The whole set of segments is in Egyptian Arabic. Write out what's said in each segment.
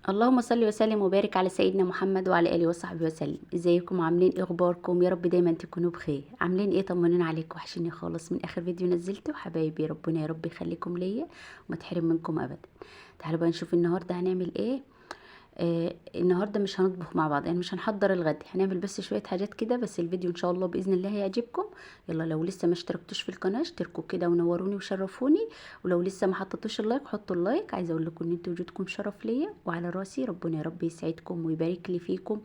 اللهم صل وسلم وبارك على سيدنا محمد وعلى اله وصحبه وسلم. ازيكم؟ عاملين ايه؟ اخباركم؟ يا رب دايما تكونوا بخير. عاملين ايه؟ طمنونا عليكم، وحشيني خالص من اخر فيديو نزلته. حبايبي ربنا يا رب يخليكم ليا وما تحرم منكم ابدا. تعالوا بقى نشوف النهارده هنعمل ايه. النهارده مش هنطبخ مع بعض، يعني مش هنحضر الغد، هنعمل بس شوية حاجات كده بس. الفيديو ان شاء الله باذن الله هيعجبكم. يلا لو لسه ما اشتركتوش في القناة اشتركوا كده ونوروني وشرفوني، ولو لسه ما حطيتوش ال like حطوا ال like. عايزه اقول لكم ان انتوا وجودكم شرف ليا وعلى راسي، ربنا يا رب يسعدكم ويبارك لي فيكم،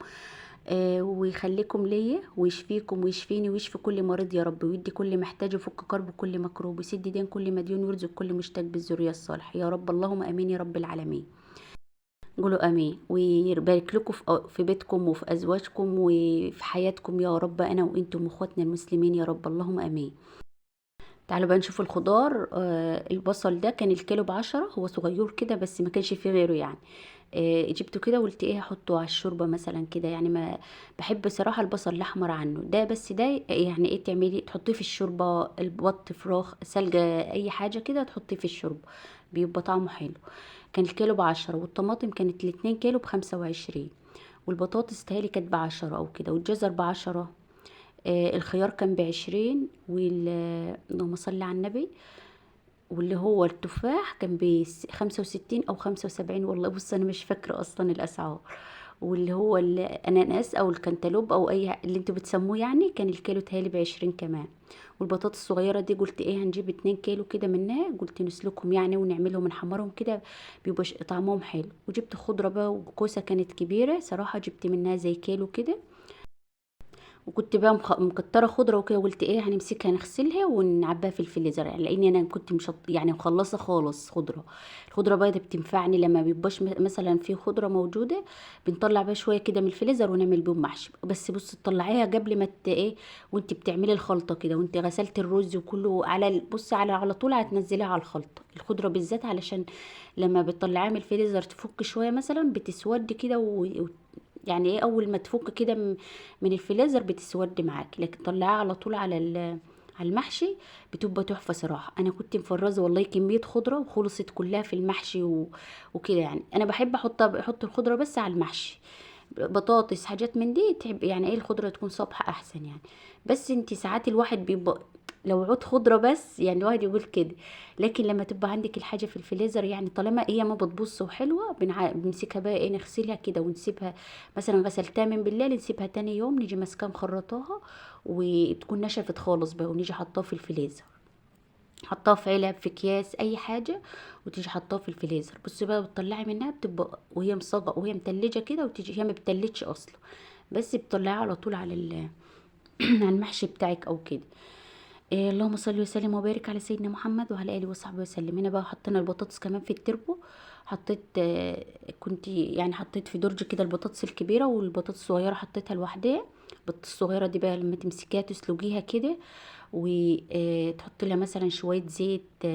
ويخليكم ليا ويشفيكم ويشفيني ويشفي كل مريض يا رب، ويدي كل محتاج ويفك كرب كل مكروب ويسد دين كل مديون ويرزق كل مشتاق بالذريه الصالحة يا رب، اللهم امين يا رب العالمين. قولوا امين، ويبارك لكم في بيتكم وفي ازواجكم وفي حياتكم يا رب، انا وانتم واخواتنا المسلمين يا رب، اللهم امين. تعالوا بقى نشوف الخضار. البصل ده كان الكيلو ب10، هو صغير كده بس ما كانش فيه غيره يعني. جبته كده وقلت ايه هحطه على الشوربة مثلا كده يعني، ما بحب صراحة البصل الاحمر عنه ده، بس ده يعني ايه تعملي تحطيه في الشوربة، البط، فراخ، سلجه، اي حاجة كده تحطيه في الشوربة بيبقى طعمه حلو. كان الكيلو ب10، والطماطم كانت الاتنين كيلو ب25، والبطاطس تهيألي كانت ب10 او كده، والجزر ب10، الخيار كان ب20، اللهم صل على النبي، واللي هو التفاح كان ب65 او 75، والله بص انا مش فاكره اصلا الاسعار. واللي هو الاناناس او الكنتالوب او اي اللي انتوا بتسموه يعني، كان الكيلو تهيألي ب20 كمان. والبطاطس الصغيرة دي قلت ايه هنجيب 2 كيلو كده منها، قلت نسلكهم يعني ونعملهم نحمرهم كده بيبقى طعمهم حلو. وجبت خضرة بقى وكوسه كانت كبيرة صراحة، جبت منها زي كيلو كده، وكنت بقى مكتره خضرة وكده، قلت ايه هنمسكها نغسلها ونعبيها في الفريزر يعني، لان انا كنت مش يعني مخلصة خالص خضرة. الخضرة بقى دي بتنفعني لما بيبقاش مثلا في خضرة موجودة، بنطلع بقى شوية كده من الفريزر ونعمل بيهم محشي. بس بص تطلعيها قبل ما ايه وانت بتعملي الخلطة كده، وانت غسلتي الرز وكله على بصي على طول هتنزليها على الخلطة، الخضرة بالذات، علشان لما بتطلعيها من الفريزر تفك شوية مثلا بتسود كده يعني ايه اول ما تفك كده من الفريزر بتسود معاك، لكن طلعيها على طول على على المحشي بتبقى تحفة صراحة. انا كنت مفرزه والله كمية خضرة وخلصت كلها في المحشي وكده يعني. انا بحب احط الخضرة بس على المحشي، بطاطس حاجات من دي تحب يعني ايه الخضرة تكون صبحة احسن يعني. بس انت ساعات الواحد بيبقى لو عود خضرة بس يعني الواحد يقول كده، لكن لما تبقى عندك الحاجة في الفريزر يعني طالما هي ما بتبص وحلوه، بنمسكها بقى ايه نغسلها كده ونسيبها، مثلا غسلتها من بالليل نسيبها تاني يوم نيجي ماسكاها مخرطاها وتكون نشفت خالص بقى، ونيجي حطاها في الفريزر، حطاها في علب في اكياس اي حاجة، وتيجي حطاها في الفريزر. بصي بقى بتطلعي منها بتبقى وهي مصاجه وهي متلجه كده، وتيجي هي ما بتلجش اصلا، بس بتطلعيها على طول على على المحشي بتاعك او كده. اللهم صل وسلم وبارك على سيدنا محمد وعلى اله وصحبه وسلم. هنا بقى حطينا البطاطس كمان في التربو، حطيت كنت يعني حطيت في درج كده البطاطس الكبيرة والبطاطس الصغيرة حطيتها لوحدها. البطاطس الصغيرة دي بقى لما تمسكيها تسلقيها كده، وتحطي لها مثلا شوية زيت،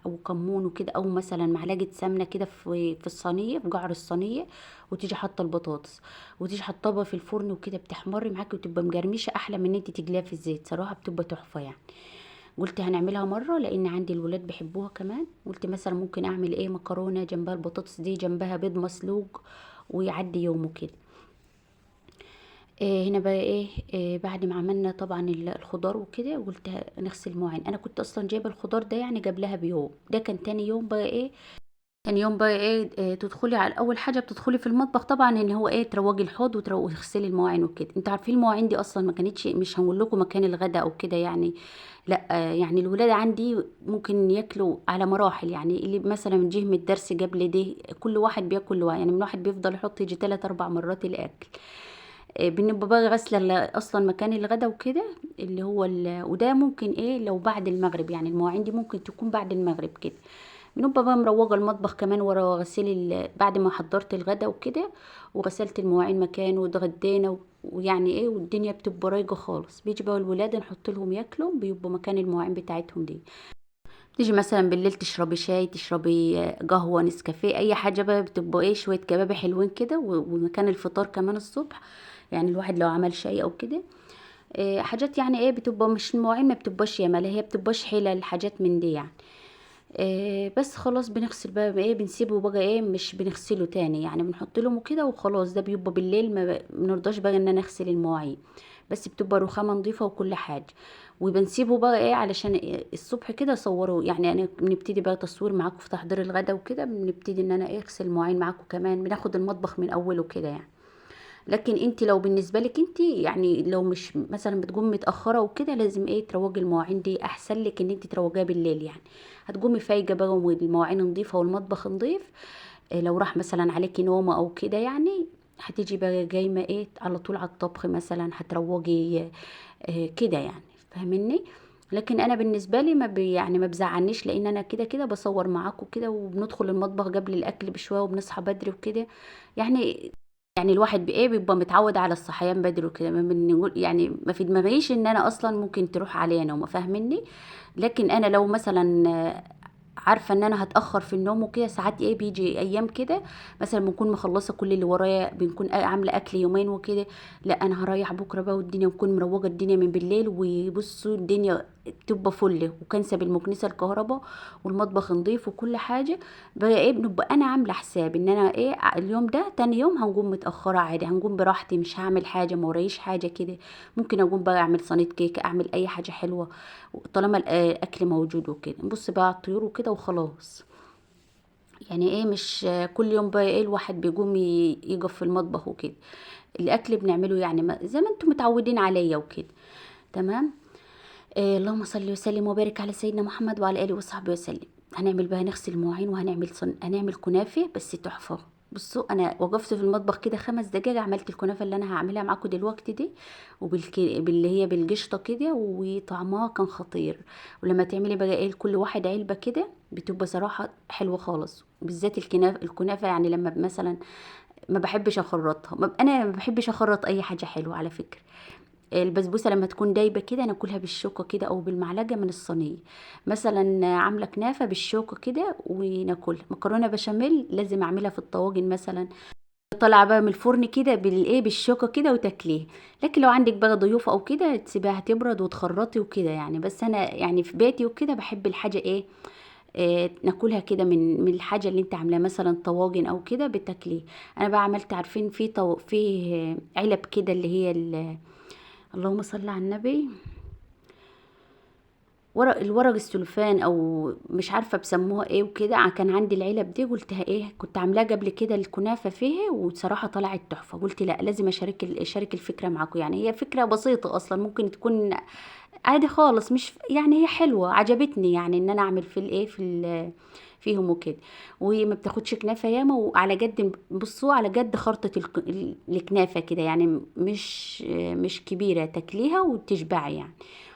او كمون وكده، او مثلا معلقه سمنه كده في الصينية في قعر الصينية، وتيجي حاطه البطاطس وتيجي حاطاها في الفرن وكده، بتحمر معاكي وتبقى مجرمشه احلى من ان انت تقليها في الزيت صراحة، بتبقى تحفة يعني. قلت هنعملها مرة لان عندي الولاد بيحبوها كمان. قلت مثلا ممكن اعمل ايه مكرونه جنبها البطاطس دي، جنبها بيض مسلوق، ويعدي يومه كده. هنا بقى ايه، بعد ما عملنا طبعا الخضار وكده، قلت نغسل مواعين. انا كنت اصلا جايبه الخضار ده يعني قبلها بيوم، ده كان تاني يوم بقى ايه، تاني يوم بقى ايه، تدخلي على اول حاجة بتدخلي في المطبخ طبعا ان هو ايه تروجي الحوض وتغسلي المواعين وكده. انتوا عارفين المواعين دي اصلا ما كانتش، مش هنقول لكم مكان الغداء او كده يعني، لا، يعني الولاد عندي ممكن ياكلوا على مراحل يعني، اللي مثلا جه من الدرس قبل ده كل واحد بياكل لوحده يعني، من واحد بيفضل يحط يجي 3-4 مرات الاكل. بنبقى بقى غاسله اصلا مكان الغدا وكده، اللي هو وده ممكن ايه لو بعد المغرب يعني، المواعين دي ممكن تكون بعد المغرب كده. بنبقى بقى مروجه المطبخ كمان ورا غسيل بعد ما حضرت الغدا وكده، وغسلت المواعين مكانه واتغدينا ويعني ايه، والدنيا بتبقى رايقة خالص. بيجي بقى الولاد نحط لهم ياكلوا، بيبقوا مكان المواعين بتاعتهم دي. تيجي مثلا بالليل تشربي شاي، تشربي قهوة، نسكافيه، اي حاجة بقى، بتبقى ايه شوية كبابه حلوين كده، ومكان الفطار كمان الصبح يعني، الواحد لو عمل شاي او كده، حاجات يعني ايه بتبقى مش المواعين ما بتبقاش ياما، لا هي بتبقاش حلل حاجات من دي يعني. بس خلاص بنغسل بقى ايه، بنسيبه بقى ايه، مش بنغسله تاني يعني، بنحط لهم كده وخلاص. ده بيبقى بالليل، ما بنرضاش بقى ان انا اغسل المواعين، بس بتبقى رخامه نظيفة وكل حاجة. وبنسيبه بقى ايه علشان إيه الصبح كده اصوره يعني. انا بنبتدي بقى تصوير معاكم في تحضير الغدا وكده، بنبتدي ان انا ايه اغسل المواعين معاكم كمان، بناخد المطبخ من اوله كده يعني. لكن انت لو بالنسبة لك انت يعني، لو مش مثلا بتقومي متاخرة وكده، لازم ايه تروجي المواعين دي، احسن لك ان انت تروجيها بالليل يعني. هتقومي فايقه بقى والمواعين نظيفة والمطبخ نظيف. إيه لو راح مثلا عليكي نومه او كده يعني، هتيجي بقى جايمه ايه على طول على الطبخ مثلا، هتروجي إيه كده يعني، فاهميني؟ لكن انا بالنسبة لي ما بي يعني ما بزعلنيش، لان انا كده كده بصور معاكم كده، وبندخل المطبخ قبل الاكل بشوية، وبنصحى بدري وكده يعني. يعني الواحد بايه بيبقى متعود على الصحيان بدري وكده، ما بنقول يعني ما في دماغيش ان انا اصلا ممكن تروح عليا نوم، فاهميني؟ لكن انا لو مثلا عارفه ان انا هتاخر في النوم وكده، ساعات ايه بيجي ايام كده مثلا بنكون مخلصة كل اللي ورايا، بنكون عامله اكل يومين وكده، لا انا هريح بكره بقى والدنيا، بكون مروجه الدنيا من بالليل، وبصوا الدنيا بتبقى فل، وكنسه بالمكنسه الكهرباء، والمطبخ نظيف وكل حاجة بقى ايه، بنبقى انا عامله حساب ان انا ايه اليوم ده تاني يوم هنقوم متاخرة عادي، هنقوم براحتي، مش هعمل حاجة، ما ورايش حاجة كده. ممكن اقوم بقى اعمل صينية كيكة، اعمل اي حاجة حلوة طالما الاكل موجود وكده. نبص بقى على الطيور وكده وخلاص يعني. ايه مش كل يوم بقى ايه الواحد بيقوم يقف في المطبخ وكده، الاكل بنعمله يعني زي ما انتم متعودين عليا وكده، تمام. إيه اللهم صل وسلم وبارك على سيدنا محمد وعلى اله وصحبه وسلم. هنعمل بقى نغسل المواعين، وهنعمل هنعمل كنافه بس تحفة. بصوا انا وقفت في المطبخ كده 5 دقايق، عملت الكنافه اللي انا هعملها معاكم دلوقتي دي، باللي هي بالقشطه كده، وطعمها كان خطير. ولما تعملي بقى ايه لكل واحد علبة كده، بتبقى صراحة حلوة خالص، بالذات الكنافه يعني. لما مثلا ما بحبش اخرطها، انا ما بحبش اخرط اي حاجة حلوة على فكرة. البسبوسه لما تكون دايبه كده ناكلها بالشوكة كده او بالمعلقه من الصينية، مثلا عامله كنافه بالشوكة كده وناكلها. مكرونه بشاميل لازم اعملها في الطواجن مثلا، طالعه بقى من الفرن كده بالايه بالشوكة كده وتاكليها. لكن لو عندك بقى ضيوف او كده تسيبها تبرد وتخرطي وكده يعني. بس انا يعني في بيتي وكده بحب الحاجة ايه، ناكلها كده من الحاجة اللي انت عاملاها، مثلا طواجن او كده بتاكليه. انا بقى عملت، عارفين في في علب كده اللي هي اللهم صل على النبي، ورق الورق السلوفان او مش عارفه بسموها ايه وكده. كان عندي العلب دي، قلتها ايه كنت عاملاها قبل كده الكنافه فيها، وصراحة طلعت تحفة. قلت لا لازم اشارك الفكرة معاكم يعني. هي فكرة بسيطة اصلا، ممكن تكون عادي خالص، مش يعني هي حلوة عجبتني يعني ان انا اعمل في الايه في فيهم وكده. وما بتاخدش كنافه ياما، وعلى قد بصوا على قد خرطه الكنافه كده يعني، مش كبيرة، تاكليها وتشبعي يعني.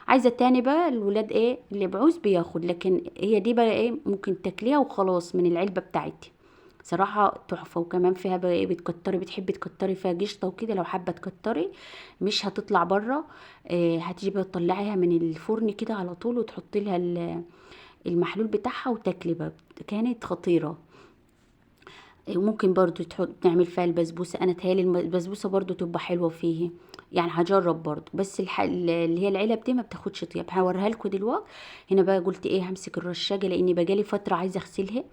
عايزه تاني بقى الولاد ايه اللي بعوز بياخد، لكن هي دي بقى ايه ممكن تاكليها وخلاص من العلبة بتاعتي، صراحة تحفة. وكمان فيها بقى ايه بتكتري، بتحبي تكتري فيها قشطه وكده، لو حابة تكتري مش هتطلع بره. هتيجي بقى تطلعيها من الفرن كده على طول، وتحطي لها المحلول بتاعها وتاكلي بقى. كانت خطيرة. وممكن برضو نعمل فيها البسبوسه، انا تهيالي البسبوسه برضو تبقى حلوة فيه يعني، هجرب برضو. بس اللي هي العلب دي ما بتاخدش طيب، هوريها لكم دلوقتي. هنا بقى قلت ايه همسك الرشاجه، لاني بقالي فترة عايزه اغسلها.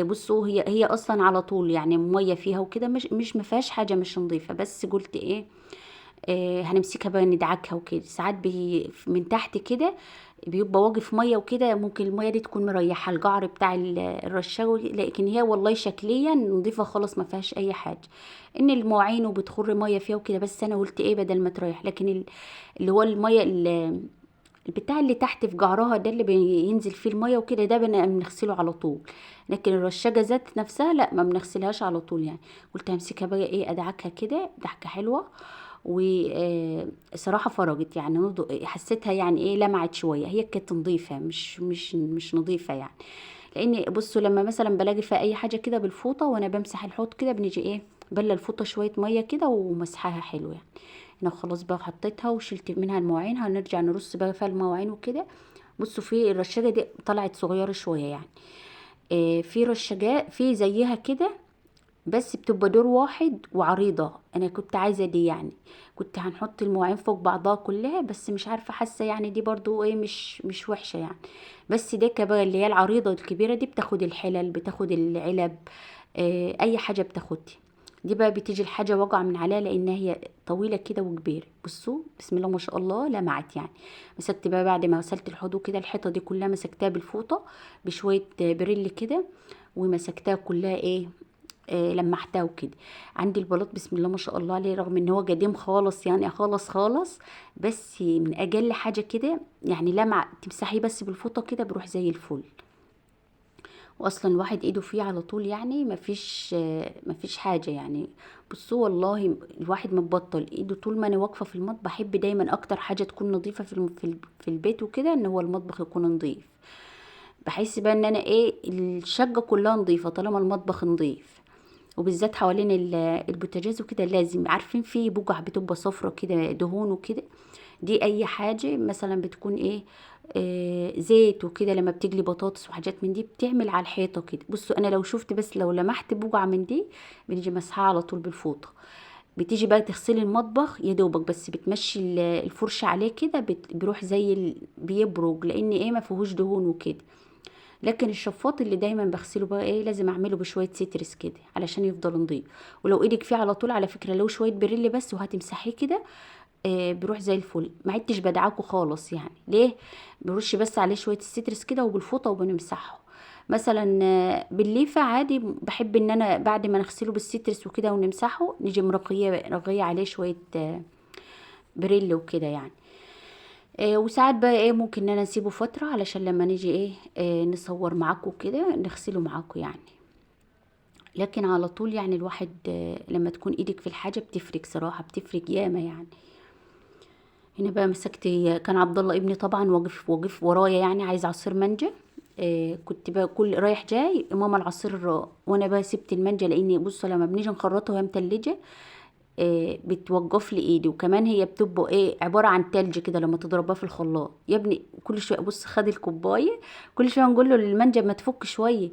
بصوا هي اصلا على طول يعني مية فيها وكده، مش ما فيهاش حاجة مش نظيفة، بس قلت ايه، هنمسكها بقى ندعكها وكده. ساعات من تحت كده بيبقى واقف مية وكده، ممكن المية دي تكون مريحه الجعر بتاع الرشاوي، لكن هي والله شكليا نظيفة خالص ما فيهاش اي حاجة، ان المواعين وبتخر مية فيها وكده. بس انا قلت ايه بدل ما تريح، لكن اللي هو المية البتاع اللي تحت في جعرها ده اللي بينزل فيه المية وكده، ده بنغسله على طول، لكن الرشاجه ذات نفسها لا ما بنغسلهاش على طول يعني. قلت همسكها بقى ايه ادعكها كده دعكه حلوة، وصراحة فرجت يعني، حسيتها يعني ايه لمعت شوية، هي كانت نظيفة مش نظيفة يعني. لان بصوا لما مثلا بلاقي فيها اي حاجة كده بالفوطه وانا بمسح الحوض كده، بنيجي ايه بله الفوطه شوية مية كده ومسحها حلو يعني. انا خلاص بقى حطيتها وشلت منها المواعين، هنرجع نرص بقى فيها المواعين وكده. بصوا في الرشاجه دي طلعت صغيرة شوية يعني، في رشاجات في زيها كده بس بتبقى دور واحد وعريضة. انا كنت عايزة دي يعني، كنت هنحط المواعين فوق بعضها كلها، بس مش عارفة، حاسة يعني دي برضو ايه مش وحشة يعني. بس ديكة بقى اللي هي العريضة الكبيرة دي بتاخد الحلل، بتاخد العلب، اي حاجة بتاخدها. دي بقى بتيجي الحاجة وجع من عليها لان هي طويلة كده وكبيرة. بصوا بسم الله ما شاء الله لمعت يعني. مسكت بقى بعد ما غسلت الحوض وكده، الحيطة دي كلها مسكتها بالفوطة بشوية بريل كده، ومسكتها كلها ايه، لمحتها وكده. عندي البلاط بسم الله ما شاء الله عليه، رغم ان هو قديم خالص يعني خالص خالص، بس من اجل حاجة كده يعني لمع، تمسحيه بس بالفوطة كده بيروح زي الفل. واصلا الواحد ايده فيه على طول يعني، مفيش حاجة يعني. بصوا والله الواحد مبطل ايده طول ما انا واقفة في المطبخ. احب دايما اكتر حاجة تكون نظيفة في البيت وكده، ان هو المطبخ يكون نظيف. بحس بقى ان انا ايه الشقة كلها نظيفة طالما المطبخ نظيف، وبالذات حوالين البوتاجاز وكده. لازم عارفين في بقع بتبقى صفرة كده دهون وكده، دي اي حاجة مثلا بتكون ايه، زيت وكده، لما بتجلي بطاطس وحاجات من دي بتعمل على الحيطة كده. بصوا انا لو شفت بس لو لمحت بقعة من دي بنيجي مسحها على طول بالفوطه. بتيجي بقى تغسلي المطبخ يا دوبك بس بتمشي الفرشة عليه كده، بيروح زي بيبرج، لان ايه ما فيهوش دهون وكده. لكن الشفاط اللي دايما بغسله بقى ايه لازم اعمله بشوية سترس كده علشان يفضل نضيف. ولو ايدك فيه على طول على فكرة، لو شوية بريل بس وهتمسحيه كده، بيروح زي الفل. ما عدتش بدعكه خالص يعني. ليه؟ برش بس عليه شوية السترس كده وبالفوطه وبنمسحه. مثلا، بالليفه عادي، بحب ان انا بعد ما نغسله بالسترس وكده ونمسحه نيجي رقيه عليه شوية بريل وكده يعني. وساعات بقى ايه ممكن ان انا اسيبه فترة علشان لما نيجي ايه، نصور معاكم كده نغسله معاكم يعني. لكن على طول يعني الواحد لما تكون ايدك في الحاجة بتفرق صراحة، بتفرق ياما يعني. هنا بقى مسكت، كان عبد الله ابني طبعا واقف ورايا يعني عايز عصير مانجا. كنت بقى كل رايح جاي ماما العصير، وانا بقى سبت المانجا لان بصوا لما بنيجي نخرطها وهي متلجه، بتوقف لي ايدي، وكمان هي بتبقى ايه عبارة عن تلج كده لما تضربها في الخلاط يا ابني. كل شوية بص خد الكوباية، كل شوية نقول له المانجا ما تفك شوية،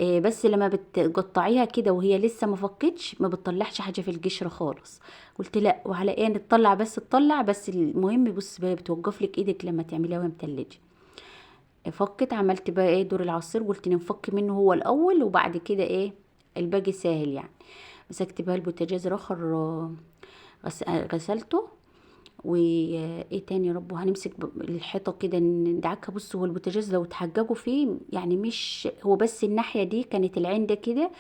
بس لما بتقطعيها كده وهي لسه ما فكتش ما بتطلعش حاجة في القشرة خالص. قلت لا وعلى ايه نطلع، بس تطلع بس. المهم بص بقى بتوقف لك ايدك لما تعمليها وهي متلجه. فكت، عملت بقى ايه دور العصير، قلت نفك منه هو الاول وبعد كده ايه الباقي ساهل يعني. مسكت بقى البوتاجاز رخر، غسلته. وايه تاني يا رب، وهنمسك الحيطة كده ندعكها. بصوا هو البوتاجاز لو اتحججوا فيه يعني، مش هو بس الناحية دي كانت العين ده كده،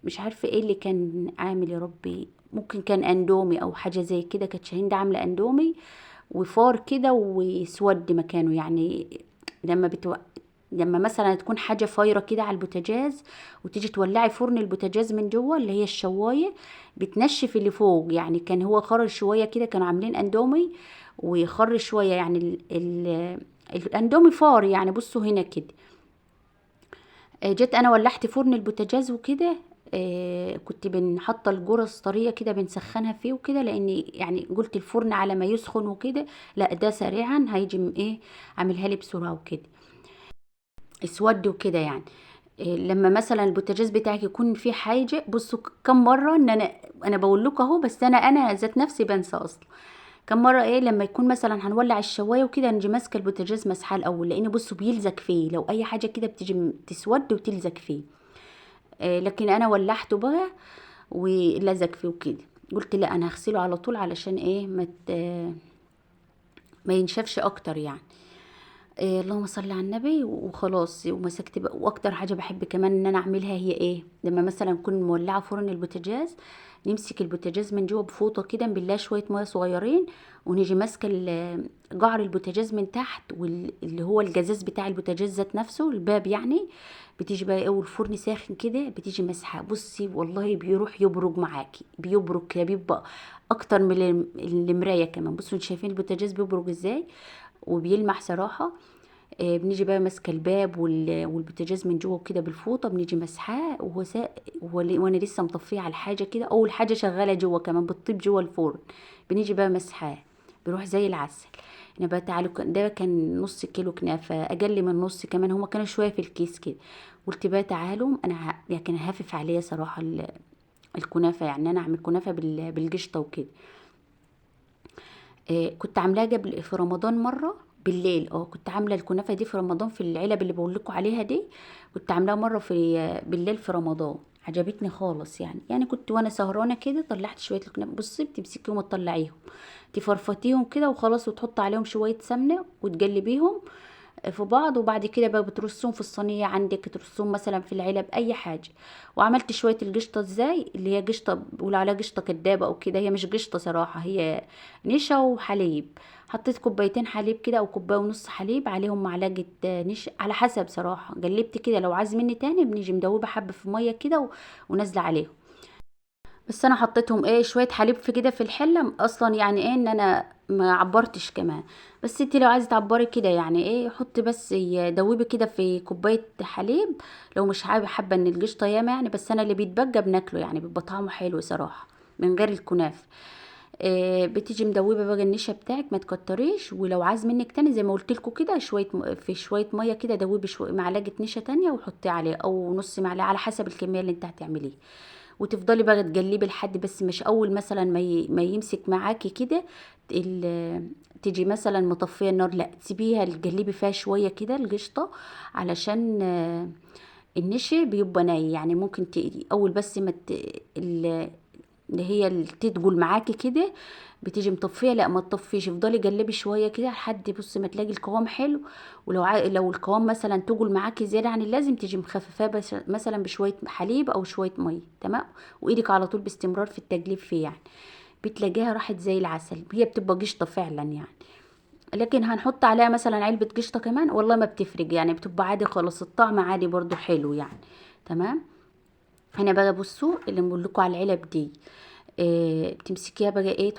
مش عارفه ايه اللي كان عامل يا ربي، ممكن كان اندومي او حاجة زي كده، كانت شاهين ده عامله اندومي وفار كده وسود مكانه يعني. لما مثلا تكون حاجة فايره كده على البوتاجاز وتيجي تولعي فرن البوتاجاز من جوه اللي هي الشوايه، بتنشف اللي فوق يعني. كان هو خرج شوية كده، كانوا عاملين اندومي ويخر شوية يعني، الاندومي فار يعني. بصوا هنا كده، جيت انا ولعت فرن البوتاجاز وكده، كنت بنحط الجرس طرية كده بنسخنها فيه وكده، لان يعني قلت الفرن على ما يسخن وكده، لا ده سريعا هيجي ايه عاملها لي بسرعة وكده، اسود وكده يعني. لما مثلا البوتاجاز بتاعك يكون فيه حاجة، بصوا كم مرة ان انا بقول لكم اهو، بس انا ذات نفسي بنسى اصلا. كم مرة ايه لما يكون مثلا هنولع الشوايه وكده، نجي ماسكه البوتاجاز مسحاه الاول، لان بصوا بيلزق فيه، لو اي حاجة كده بتيجي تسود وتلزق فيه. لكن انا ولعته بقى ولزق فيه وكده، قلت لا انا هغسله على طول علشان ايه ما ينشفش اكتر يعني. اللهم صل على النبي وخلاص. ومسكت بقى. واكتر حاجة بحب كمان ان انا اعملها هي ايه، لما مثلا نكون مولعه فرن البوتاجاز، نمسك البوتاجاز من جوه بفوطه كده نبلها شوية مية صغيرين، ونيجي ماسكه جعر البوتاجاز من تحت، واللي هو الجزاز بتاع البوتاجاز ذات نفسه الباب يعني، بتيجي بقى ايه والفرن ساخن كده بتيجي مسحه. بصي والله بيروح يبرج معاكي، بيبرج كده، بيبقى اكتر من المراية كمان. بصوا انتوا شايفين البوتاجاز بيبرج ازاي وبيلمع صراحة. بنيجي بقى ماسكه الباب والبوتاجاز من جوه كده بالفوطه، بنيجي مسحاه وهو وانا لسه مطفيه على الحاجة كده، اول حاجة شغالة جوه كمان بتطيب جوه الفرن، بنيجي بقى مسحاه. بيروح زي العسل. انا بقى تعالوا، ده كان نص كيلو كنافه، اقل من نص كمان، هما كانوا شوية في الكيس كده. قلت بقى تعالوا انا يعني هافف عليا صراحة الكنافه، يعني انا اعمل كنافه بالقشطه وكده. كنت عاملاها قبل في رمضان مرة بالليل، كنت عامله الكنافه دي في رمضان في العلب اللي بقول لكم عليها دي، كنت عاملاها مرة في بالليل في رمضان، عجبتني خالص. يعني كنت وانا سهرانة كده طلعت شوية الكنافه، بصي بتمسكيهم وتطلعيهم تفرفتيهم كده وخلاص، وتحط عليهم شوية سمنه وتقلبيهم في بعض، وبعد كده بقى بترصهم في الصينية عندك، ترصهم مثلا في العلب اي حاجة. وعملت شوية القشطه ازاي، اللي هي قشطه بيقولوا عليها قشطه كدابه او كده، هي مش قشطه صراحة، هي نشا وحليب. حطيت كوبايتين حليب كده او كوباية ونص حليب، عليهم معلقه نشا على حسب صراحة، قلبت كده. لو عايز مني تاني بنيجي مدوبه حبه في مية كده ونازلة عليهم. بس انا حطيتهم ايه شوية حليب في كده في الحلة اصلا، يعني ايه ان انا ما عبرتش كمان، بس انت لو عايزه تعبري كده يعني ايه حطي بس دوبي كده في كوباية حليب، لو مش حابة ان القشطه ياما يعني، بس انا اللي بيتبقى بناكله يعني بيبقى طعمه حلو صراحة من غير الكنافه. بتيجي مدوبه بقى النشا بتاعك، ما تكتريش، ولو عايز منك تاني زي ما قلت لكم كده شوية في شوية مية كده دوبي شوية معلقه نشا تانية وحطي عليه، او نص معلقه على حسب الكمية اللي انت هتعمليها، وتفضلي بقى تقلبي لحد بس مش اول مثلا ما يمسك معاكي كده تيجي مثلا مطفيه النار، لا تسيبيها تقلبي فيها شوية كده القشطه، علشان النشا بيبقى ناي يعني، ممكن اول بس ما اللي هي تدجل معاكي كده بتيجي مطفيه، لا ما تطفيش، افضلي قلبي شوية كده لحد بصي ما تلاقي القوام حلو. ولو لو القوام مثلا تجل معاكي زيادة عن اللازم تيجي مخففاه بس مثلا بشوية حليب او شوية مية، تمام. وايدك على طول باستمرار في التقليب فيه يعني، بتلاقيها راحت زي العسل، هي بتبقى قشطه فعلا يعني. لكن هنحط عليها مثلا علبة قشطه كمان والله ما بتفرق يعني، بتبقى عادي خالص، الطعم عادي برضو حلو يعني، تمام. هنا بقى بصوا اللي بقول لكم على العلب دي، بتمسكيها بقى ايه،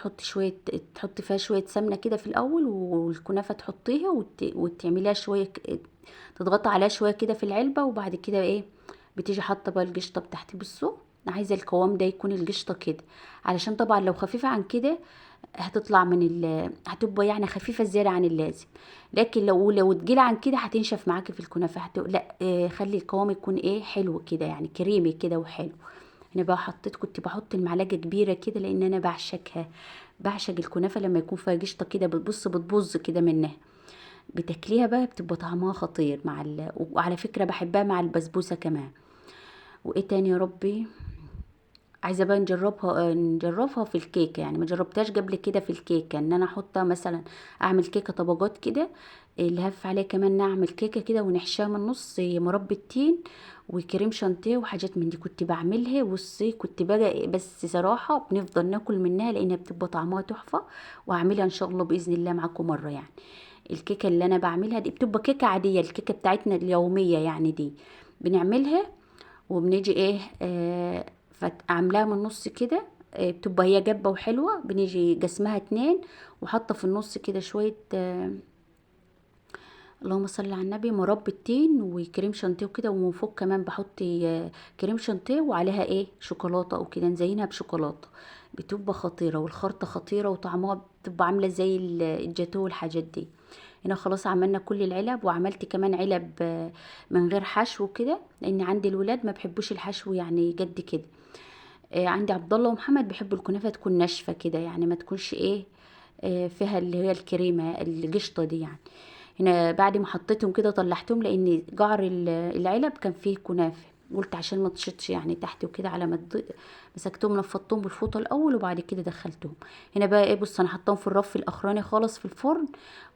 تحطي فيها شوية سمنه كده في الاول، والكنافه تحطيها وتعمليها شوية تضغطي عليها شوية كده في العلبة، وبعد كده ايه بتيجي حاطه بقى القشطه بتاعتي. بصوا انا عايزه القوام ده يكون القشطه كده، علشان طبعا لو خفيفة عن كده هتطلع من هتبقى يعني خفيفة زيادة عن اللازم، لكن لو تقيلة عن كده هتنشف معاكي في الكنافه، لا، خلي القوام يكون ايه حلو كده يعني، كريمي كده وحلو. انا بقى كنت بحط المعلقة كبيرة كده لان انا بعشقها، بعشق الكنافه لما يكون فيها قشطه كده، بتبص كده منها، بتاكليها بقى بتبقى طعمها خطير مع وعلى فكرة بحبها مع البسبوسه كمان. وايه تاني يا ربي، عايزه بقى نجربها في الكيكه يعني، ما جربتهاش قبل كده في الكيكه، ان انا احطها مثلا اعمل كيكة طبقات كده، اللي هف عليها كمان نعمل كيكة كده ونحشيها من النص مربى التين وكريم شانتيه وحاجات من دي، كنت بعملها. بصي كنت بقى بس صراحة بنفضل ناكل منها لانها بتبقى طعمها تحفة، وهعملها ان شاء الله باذن الله معاكم مرة يعني. الكيكه اللي انا بعملها دي بتبقى كيكة عادية، الكيكه بتاعتنا اليومية يعني دي بنعملها، وبنيجي ايه، عاملاها من النص كده، بتبقى هي جبه وحلوه، بنيجي جسمها 2 وحاطه في النص كده شوية، اللهم صل على النبي، مربى التين وكريم شانتيه وكده، ومن فوق كمان بحط، كريم شانتيه وعليها ايه شوكولاتة او كده، نزينها بشوكولاته، بتبقى خطيرة، والخرطه خطيرة، وطعمها بتبقى عامله زي الجاتو والحاجات دي. هنا خلاص عملنا كل العلب، وعملت كمان علب، من غير حشو كده، لان عندي الولاد ما بيحبوش الحشو يعني جد كده. عندي عبد الله ومحمد بيحبوا الكنافه تكون ناشفة كده يعني، ما تكونش ايه، فيها اللي هي الكريمة القشطه دي يعني. هنا بعد ما حطيتهم كده طلعتهم، لان جعر العلب كان فيه كنافه، قلت عشان ما تشطش يعني تحت وكده، على ما مسكتهم نفضتهم بالفوطه الاول وبعد كده دخلتهم. هنا بقى ايه، بص انا حطاهم في الرف الاخراني خالص في الفرن،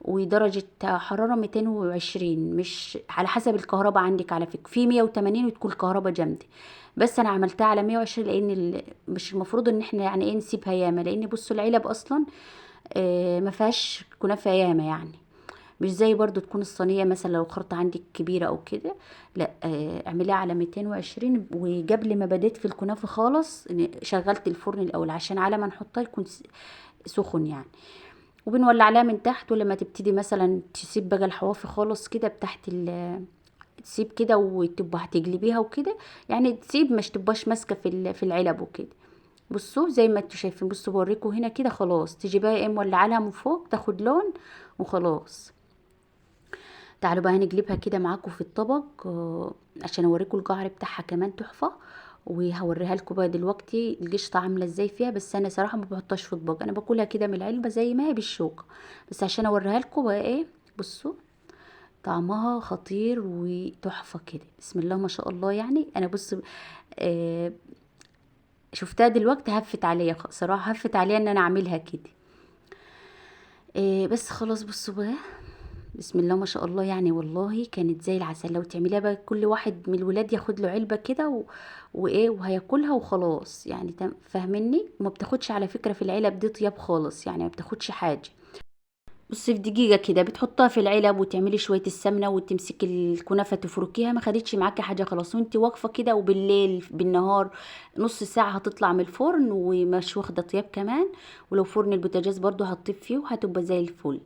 ودرجة حرارة 220، مش على حسب الكهرباء عندك على فكرة، في 180 وتكون الكهرباء جامدة، بس انا عملتها على 120 لان مش المفروض ان احنا يعني ايه نسيبها ياما، لان بصوا العلب اصلا، ما فيهاش كنافه ياما يعني، مش زي برضو تكون الصينية مثلا لو خرطة عندك كبيرة او كده، لا، اعمليها على 220. وقبل ما بديت في الكنافة خالص شغلت الفرن الاول عشان على ما نحطها يكون سخن يعني، وبنولع لها من تحت. ولما تبتدي مثلا تسيب بقى الحواف خالص كده بتاعت تسيب كده وتبقى هتقلبيها وكده يعني، تسيب مش تبقاش ماسكة في العلب وكده. بصوا زي ما انتوا شايفين، بصوا بوريكم هنا كده خلاص. تيجي بقى ايه مولعه لها من فوق تاخد لون وخلاص. تعالوا بقى نقلبها كده معاكم في الطبق عشان اوريكم الجعر بتاعها كمان تحفة. وهوريها لكم بقى دلوقتي القشطه عامله ازاي فيها. بس انا صراحة ما بحطهاش في اطباق، انا باكلها كده من العلبة زي ما هي بالشوكة، بس عشان اوريها لكم بقى ايه. بصوا طعمها خطير وتحفه كده، بسم الله ما شاء الله. يعني انا بص شفتها دلوقتي هفت عليا صراحة، هفت عليا ان انا اعملها كده. بس خلاص. بصوا بقى بسم الله ما شاء الله، يعني والله كانت زي العسل. لو تعمليها بقى كل واحد من الولاد ياخد له علبة كده وايه وهياكلها وخلاص، يعني فاهميني. وما بتاخدش على فكرة في العلب دي طياب خالص، يعني ما بتاخدش حاجة. بصي في دقيقة كده بتحطها في العلب وتعملي شوية السمنة وتمسكي الكنافه تفركيها، ما خدتش معاكي حاجة خلاص. وانت واقفة كده، وبالليل بالنهار نص ساعة هتطلع من الفرن ومش واخده طياب كمان. ولو فرن البوتاجاز برضو هتطيب فيه وهتبقى زي الفل.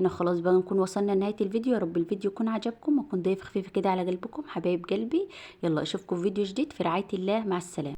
هنا خلاص بقى نكون وصلنا لنهاية الفيديو. يا رب الفيديو يكون عجبكم واكون ضيف خفيفة كده على قلبكم حبايب قلبي. يلا اشوفكم في فيديو جديد في رعاية الله، مع السلامة.